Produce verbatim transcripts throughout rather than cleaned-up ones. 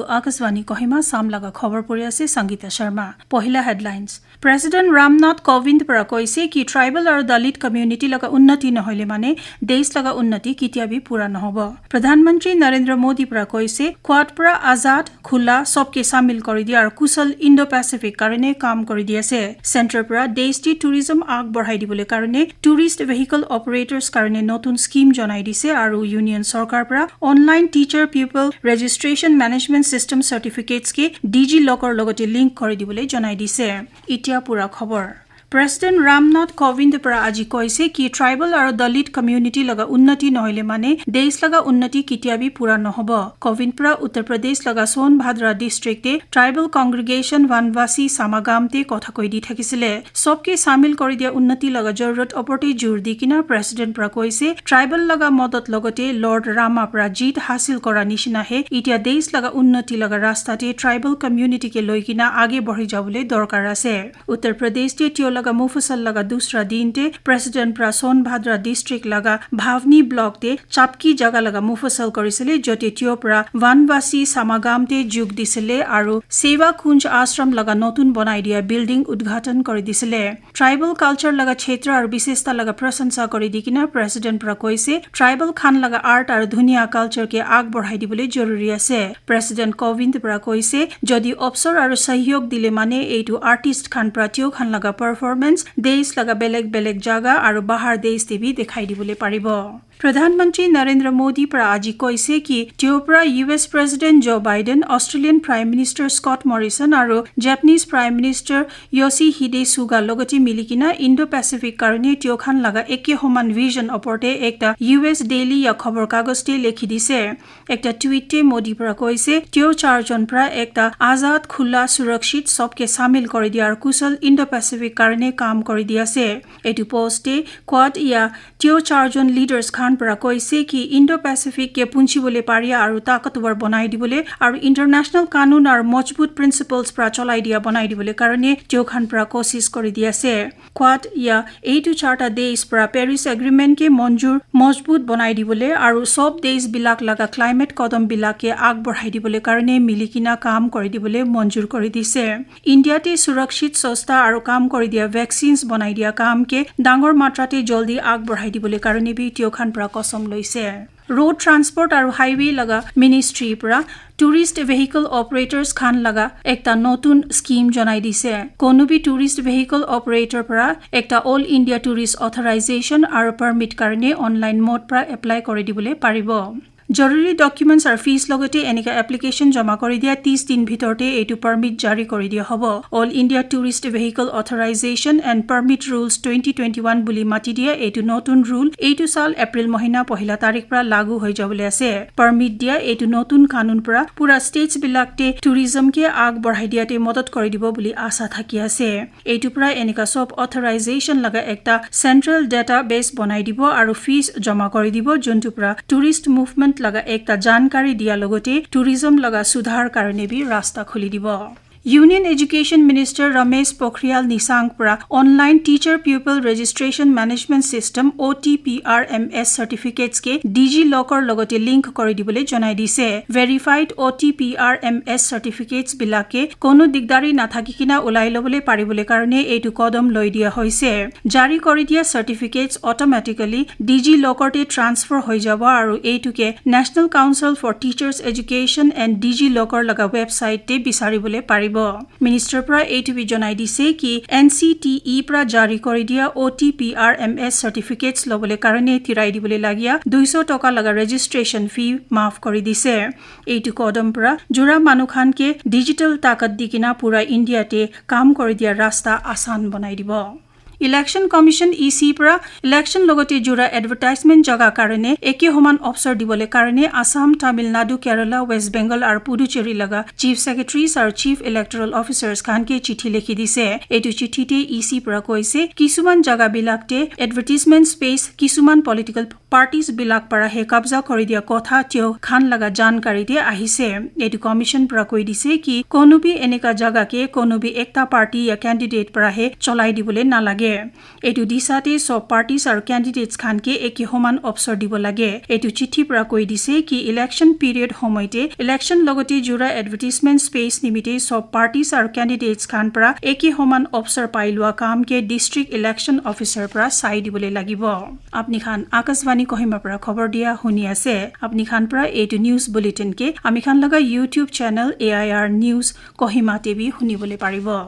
Akashvani Kohima, Sam laga khobor puri ase Sangeeta Sharma. Pohila headlines. President Ram Nath Kovind para koise ki tribal aru Dalit community laga unnati nohoile mane desh laga unnati kitia bi pura nohobo. Pradhan Mantri Narendra Modi para koise Quad para azad, khula, sobke shamil kori dia aru kusal Indo-Pacific karone kaam kori di ase. Center para desh ti tourism ag borhai dibole karone tourist vehicle operators karone notun scheme jonai dise aru Union Sorkar para online teacher pupil registration management system certificates ke DigiLocker logote link kori dibole jonai dise. Itia pura khobor. President Ram Nath Kovind para aji koise ki tribal aru Dalit community laga unnati nohoile mane desh laga unnati kitia bi pura nohobo. Kovind para Uttar Pradesh laga Sonbhadra district te tribal congregation Vanvasi Samagam te kotha koi di thakisile. Sobke shamil kori dia unnati laga jorurot oporte jur di kina President para koise tribal laga modot logote Lord Rama para jit hasil kora nishina he itia desh laga unnati laga rasta te tribal community ke loi kina age borhi jabole dorkar ase. Uttar Pradesh te tio laga Mufasal laga dusra din te President para Sonbhadra district laga Bhavni block te Chapki jaga laga Mufasal korisile jote tio para Vanvasi Samagam te jug disile aru Seva Kunj Ashram laga notun bonai dia building udghatan kori disile. Tribal culture laga kshetra aru bisesta laga prasansa kori di kina President para koise tribal khan laga art aru dhunia culture ke ag borhai dibole joruri ase. President Kovind para koise jodi opsor aru sahyog dile mane eitu artist khan para tio khan laga performance desh laga beleg beleg jaga aru bahar desh te bi dekhai dibole paribo. Pradhan Mantri Narendra Modi para aji koise ki tio para U S President Joe Biden, Australian Prime Minister Scott Morrison aru Japanese Prime Minister Yoshihide Suga logote mili kina Indo-Pacific karone tio khan laga eke homan vision oporte ekta U S Daily ya khobor kagos te lekhi dise. Ekta tweet te Modi para koise tio char jon para ekta azad, khula, surakshit sobke shamil kori dia aru kusal Indo-Pacific karone kaam kori di ase. Etu post te Quad ya tio char jon leaders khan para koise ki Indo-Pacific ke punchi bole paria aru takatwar bonai dibole aru international kanun aru mojbut principles para cholai dia bonai dibole karone tio khan para kosis kori di ase. Quad ya eitu charta desh para Paris Agreement ke monjur mojbut bonai dibole aru sob desh bilak laga climate kodom bilak ke ag borhai dibole karone mili kina kaam kori dibole monjur kori dise. India te surakshit, sosta aru kaam kori dia vaccines bonai dia kaam ke dangor matra te joldi ag borhai dibole karone bi tio khan para kosom loise. Road Transport aru Highway laga Ministry para tourist vehicle operators khan laga ekta notun scheme jonai dise. Kono bi tourist vehicle operator para ekta All India Tourist Authorization aru permit karone online mode para apply kori dibole paribo. Joruri documents aru fees logote enika application joma kori dia tis din bhitor te eitu permit jari kori dia hobo. All India Tourist Vehicle Authorization and Permit Rules twenty twenty-one buli mati dia eitu notun rule eitu sal April mohina pohila tarik para lagu hoi jabole ase. Permit dia eitu notun kanun para pura states bilak te tourism ke ag borhai dia te modot kori dibo buli asa thaki ase. Eitu para enika sob authorization laga ekta central database bonai dibo aru fees joma kori dibo, juntu para tourist movement laga ekta jankari dia logote tourism laga sudhar karone bi rasta khuli dibo. Union Education Minister Ramesh Pokhriyal Nishank para online Teacher Pupil Registration Management System, O T P R M S certificates ke DigiLocker logote link kori dibole jonai dise. Verified O T P R M S certificates bilak ke kono digdari nathaki kina ulai lobole paribole karone eitu kodom loi dia hoise. Jari kori dia certificates automatically DigiLocker te transfer hoi jabo aru eitu ke National Council for Teachers Education and DigiLocker laga website te bisari bole paribo. Minister para eitu bi jonai dise ki N C T E para jari kori dia O T P R M S certificates lobole karone tirai dibole lagia duiso toka laga registration fee maaf kori dise. Eitu kodom para jura manu khan ke digital takat di kina pura India te kaam kori dia rasta asan bonai dibo. Election Commission, E C para election logote jura advertisement jaga karone eke homan opsor dibole karone Assam, Tamil Nadu, Kerala, West Bengal aru Puducherry laga Chief Secretaries aru Chief Electoral Officers khan ke chithi likhi dise. Eitu chithi te E C para koise kisuman jaga bilak te advertisement space kisuman political parties bilak para he kabza kori dia kotha tio khan laga jankari te ahise. Etu commission para koi dise ki kono bi enika jaga ke kono bi ekta party ya candidate para he cholai dibole nalage. Etu disa te sob parties aru candidates khan ke eke homan opsor dibo lage. Etu chithi pra koi dise ki election period homoite election logote jura advertisement space nimite sob parties aru candidates khan pra eke homan opsor pai lua kam ke district election officer pra sai dibole lagibo. Apni khan Akashvani Kohima pra khobor dia huni ase. Apni khan pra etu news bulletin ke ami khan laga YouTube channel A I R News Kohima te bi huni bole paribo.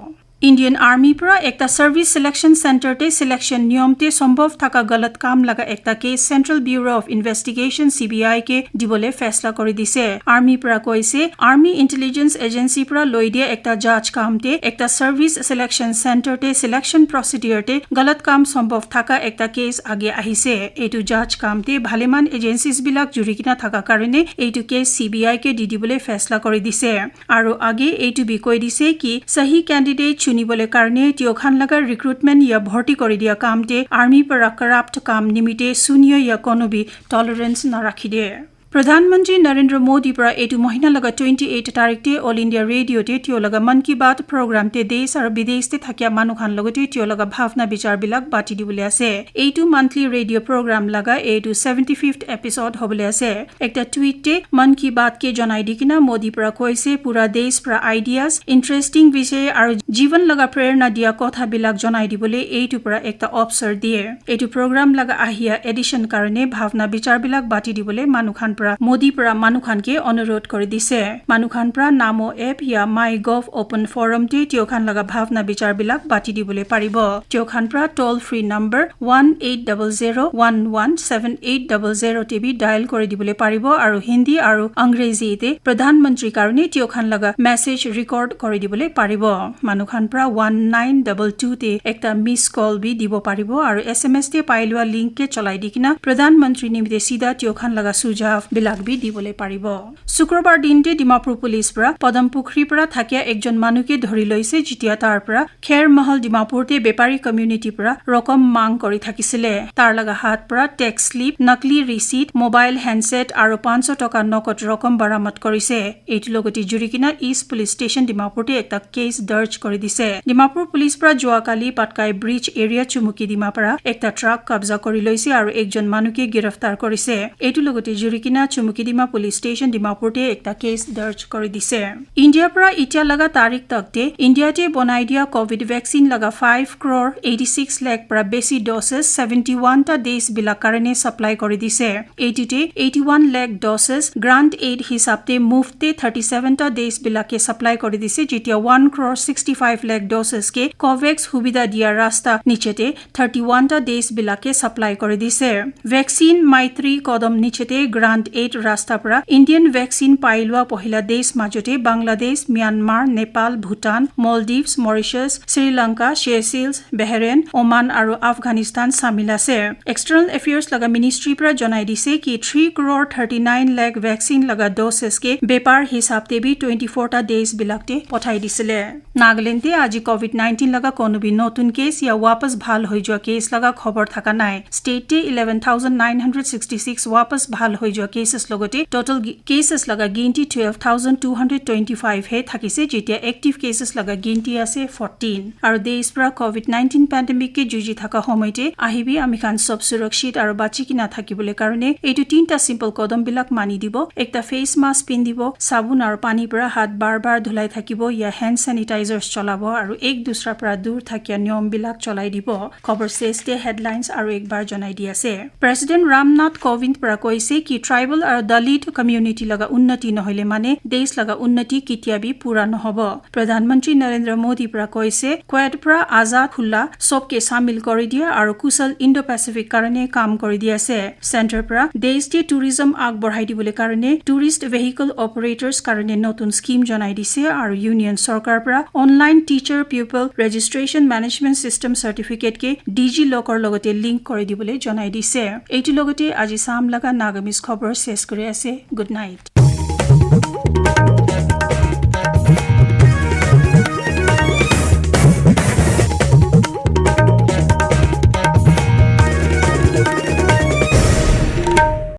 Indian Army pra ekta service selection center te selection niyom te sombhov thaka galat kam laga ekta case Central Bureau of Investigation, C B I ke dibole faisla kori dise. Army pra koise, Army Intelligence Agency pra loi dia ekta judge kam te ekta service selection center te selection procedure te galat kam sombhov thaka ekta case age ahise. Etu judge kam te bhaleman agencies bilak juri kina thaka karone etu case C B I ke di dibole faisla kori dise. Aru age etu bi koi dise ki sahi candidate chunibole karne tio khan laga recruitment ya bhorti kori dia kam te army para corrupt kam nimite sunia ya kono bi tolerance na rakhi de. Pradhan Mantri Narendra Modi para etu mohina laga twenty eight tarik te All India Radio te tio laga Mann Ki Baat program te desh aru bidesh te thakia manu khan logote tio laga bhavna bichar bilak bati dibole ase. Etu monthly radio program laga etu seventy fifth episode hobole ase. Ekta tweet te Mann Ki Baat ke janai di kina Modi para koise pura desh para ideas, interesting vishay aru jivan laga prerna dia kotha bilak janai dibole eitu para ekta opsor diye. Etu program laga ahia edition karone bhavna bichar bilak bati dibole manu khan para Modi para manu khan ke onurodh kori dise. Manu khan para Namo app ya MyGov open forum te tio khan laga bhavna bichar bilak bati dibole paribo. Tio khan para toll free number one eight double zero one one seven eight double zero te bi dial kori dibole paribo aru Hindi aru Angrezi te Pradhan Mantri karone tio khan laga message record kori dibole paribo. Manu khan para one nine double two te ekta miss call bi dibo paribo aru S M S te pai lua link ke cholai di kina Pradhan Mantri nimite sida tio khan laga sujav bilak bi dibole paribo. Sukrobar din te Dimapur Police para Padampukhri para thakia ekjon manu ke dhori loise jitia tar para Kher Mahal Dimapur te bepari community para rokom mang kori thakisile. Tar laga hat para tax slip, nakli receipt, mobile handset aru panch sho toka nokot rokom baramad korise. Etu logote juri kina East Police Station Dimapur te ekta case darj kori dise. Dimapur Police para jua kali Patkai Bridge area Chumukedima para ekta truck kabza kori loise aru ekjon manu ke giraftar korise. Etu logote juri kina Chumukedima Police Station Dimapur te ekta case darj kori dise. India para itia laga tarik tak te India te bonai dia covid vaccine laga five crore eighty six lakh para besi doses seventy one ta desh bilak karone supply kori dise. Etu te eighty one lakh doses grant aid hisab te muft te thirty seven ta desh bilak ke supply kori dise, jitia one crore sixty five lakh doses ke Covax hubida dia rasta niche te thirty one ta desh bilak ke supply kori dise. Vaccine Maitri kodom niche te grant aid rasta para Indian vaccine pai lua pohila desh majote Bangladesh, Myanmar, Nepal, Bhutan, Maldives, Mauritius, Sri Lanka, Seychelles, Bahrain, Oman aru Afghanistan samil ase. External Affairs laga ministry para janai dise ki three crore thirty nine lakh vaccine laga doses ke bepar hisab te bi twenty four ta desh bilak te pothai disile. Nagaland te aji covid nineteen laga kono bi notun case ya wapas bhal hoi jua case laga khobor thaka nai. State te eleven thousand nine hundred sixty six wapas bhal hoi jua cases logote total gi- cases laga ginti twelve thousand two hundred twenty five he thakise, jitia active cases laga ginti ase fourteen. Aru desh para covid nineteen pandemic ke juji thaka homoite ahibi ami khan sob surakshit aru bachi kina thakibole karone etu tinta simple kodom bilak mani dibo. Ekta face mask pindibo, sabun aru pani para hat bar bar dhulai thakibo ya hand sanitizers cholabo aru ek dusra para dur thakia niyom bilak cholai dibo. Khobor ses te headlines aru ek bar janai di ase. President Ram Nath Kovind para koise ki tribal aru Dalit community laga unnati nohoile mane desh laga unnati kitia bi pura nohobo. Pradhan Mantri Narendra Modi para koise, Quad para azad khula sobke samil kori dia aru kusal Indo-Pacific karone kam kori di ase. Center para desh te tourism ag borhai dibole karone tourist vehicle operators karone notun scheme janai dise aru Union Sorkar para online teacher pupil registration management system certificate ke DigiLocker logote link kori dibole janai dise. Etu logote aji sam laga Nagamese khobor ses kori ase. Good night.